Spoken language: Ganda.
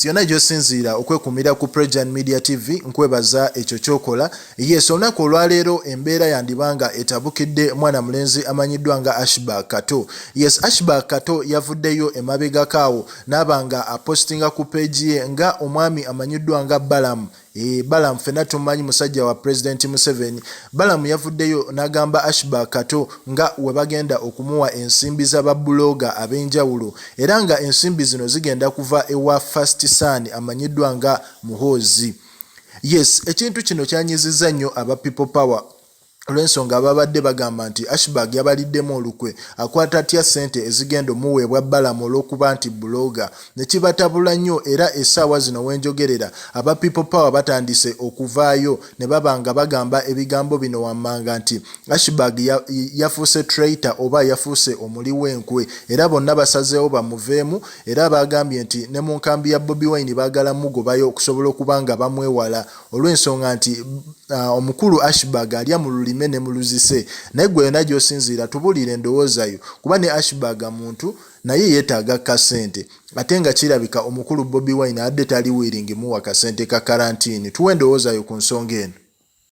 Yonna gyosinziira okwekumira ku Prejan Media TV, nkwebaza ekyo kyokola. Yes, olunaku olwaleero embeera yandibanga etabukidde mwana mulenzi amanyiddwa nga Ashba Kato. Yes, Ashba Kato yavuddeyo emabegako awo n'aba nga apostinga ku peegi ye nga omwami amanyiddwa nga Balaam. Eeh Balaam ffenna tumumanyi musajja wa President Museveni. Balaam yavuddeyo nagamba Ashburg Kato nga webagenda okumuwa ensimbi za ba blogger abenjawulo era nga ensimbi zino zigenda kuva ewa First Son amanyiddwa nga Muhoozi. Yes, ekintu kino kyanyizizza nnyo aba People Power. Olw'ensonga babadde bagamba nti Ashburg yabaliddemu olukwe, akwata atya ssente ezigenda omuweebwa Balaam olw'okuba nti bbulooga ne kibatabula nnyo era essaawa zino wenjogerera aba People Power batandise okuvaayo ne baba nga bagamba ebigambo bino wammanga nti Ashburg yafuuse traitor oba yafuuse omuli w'enkwe era bonna basazeewo bamuveemu era baagambye nti ne mu nkambi ya Bobi Wine baagala mugobayo okusobola okuba nga bamwewala olw'ensonga nti omukulu Ashburg alya mu lulime ne mu luzise. Naye ggwe yonna gy'osinziira tubuulire endowooza yo kuba ne Ashburg muntu naye yeetaaga kasente ate nga kirabika omukulu Bobi Wine abadde tali willing muwa kasente ka karantiini. Tuwe endowooza yo ku nsonga eno.